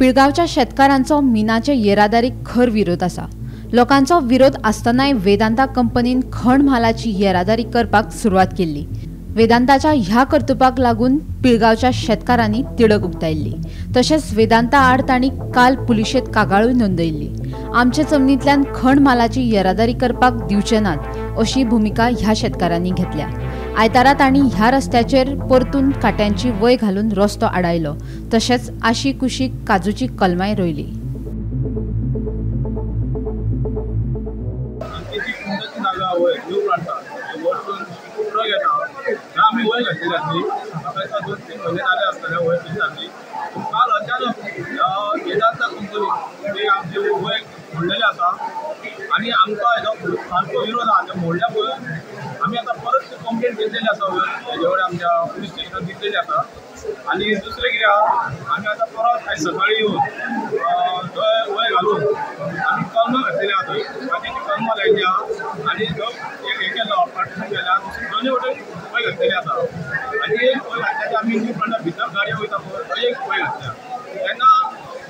पिळगांवच्या शेतकारांचो मिनाचे येरादारीक खर विरोध आसा। लोकांचो विरोध आसतनाय वेदांता कंपनीन खण म्हालाची येरादारी करपाक सुरवात केल्ली। वेदांताच्या ह्या कर्तुपाक लागून पिळगांवच्या शेतकारांनी तिडक उक्तायल्ली। तशेंच वेदांता आड तांणी काल पुलिशेंत कागाळूय नोंदयल्ली। आमचे जमनींतल्यान खण म्हालाची येरादारी करपाक दिवचे नात अशी भुमिका ह्या शेतकारांनी घेतल्या। आयतारा तांणी ह्या रस्त्याचेर परतून काट्यांची वय घालून रस्तो आडायलो। तशेंच आशी कुशीक काजूची कलमाय रोयली। आमी वय घातलेली आसली, म्हाका 2-3 म्हयने जाले आसतले वय कशी जाल्ली। काल अचानक वेदांता कंपनी ते आमचे वय मोडलेले आसा आनी आमकां हेजो सारको विरोध आहा। ते मोडल्या पळय आमी आतां परत ती कंप्लेन केल्लेली आसा, हेजे कडेन आमच्या पुलीस स्टेशनार दिल्लेली आसा। आनी दुसरें कितें आहा, आमी आतां परत आयज सकाळीं येवन थंय वय घालून आमी कलमां घातलेली आहा, थंय काजीची कलमां लायिल्ली आहा आनी एक हें केलो पार्टिशन केल्या, दुसरी दोनूय वटेन वय घातलेली आसा। आनी एक वय घातल्या आमी न्यू प्लांटा भितर गाडयो वयता पळय थंय एक वय घातल्या। तेन्ना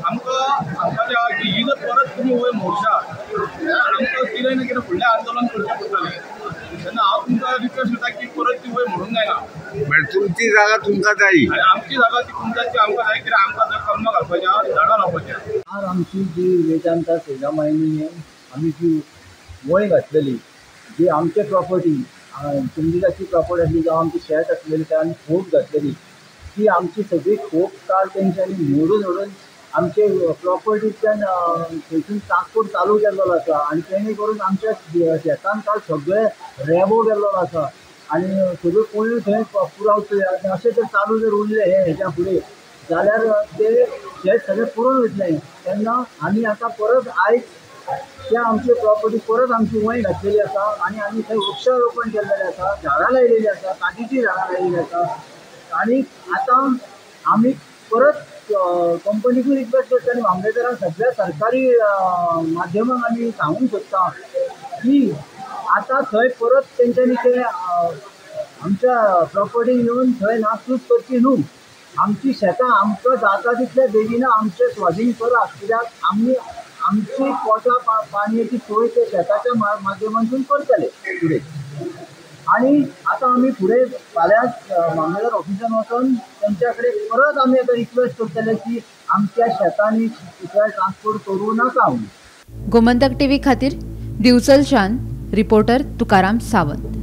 आमकां सांगपाचें आहा की ही जर परत तुमी वय मोडशात जाल्यार आमकां कितें ना कितें फुडलें आंदोलन करचें पडटलें। तेन्ना हांव तुमकां रिक्वेस्ट करता की परत ती वय मोडूंक जायना। म्हणजे तुमची जागा तुमकां जाय आनी आमची जागा ती तुमची आमकां जाय, कित्याक आमकां जर कलमां घालपाचीं आहा, झाडां लावपाचीं आहा। आज आमची जी वेदांता सेजा मायनिंग आमी जी वय घातलेली, जी आमचे प्रॉपर्टी कुंदिलाची प्रॉपर्टी आसली जावं आमची शेत आसलेली ते आमी खोप घातलेली, ती आमची सगळी खोप काल तेंच्यांनी मोडून मोडून आमचे प्रॉपर्टींतल्यान थंयसून ट्रान्सपोर्ट चालू केल्लो आसा आनी तेणे करून आमच्या शेतान काल सगळे रेबो गेल्लो आसा आनी सगळ्यो कोंड्यो थंय पुरावतले। आनी अशें जर चालू जर उरलें हें हेच्या फुडें जाल्यार ते शेत सगळें पुरोवन वयतलें। तेन्ना आमी आतां परत आयज त्या आमची प्रॉपर्टी परत आमची वंय घातलेली आसा आनी आमी थंय वृक्षारोपण केल्लेलें आसा, झाडां लायलेलीं आसा, काजीचीं झाडां लायलेलीं आसा। आनी आतां आमी परत कंपनीकूय रिक्वेस्ट करता आनी मामलेदारांक सगळ्या सरकारी माध्यमांक आमी सांगूंक सोदता की आतां थंय परत तेंच्यांनी ते आमच्या प्रॉपर्टीन येवन थंय नासधूस करची न्हू। आमची शेतां आमकां जाता तितल्या बेगीन आमचे स्वाधीन करात, कित्याक आमी आमची पोटा पाणयेची सोय ते शेताच्या माध्यमांतून करतले फुडें। आनी आतां आमी फुडें फाल्यां मामलेदार ऑफिसान वचून तेंच्या कडेन परत आमी आतां रिक्वेस्ट करतले की आमच्या शेतांनी ट्रान्सपोर्ट करूं नाका म्हणून। गोमंतक टीव्ही खातीर दिवचलच्यान रिपोर्टर तुकाराम सावंत।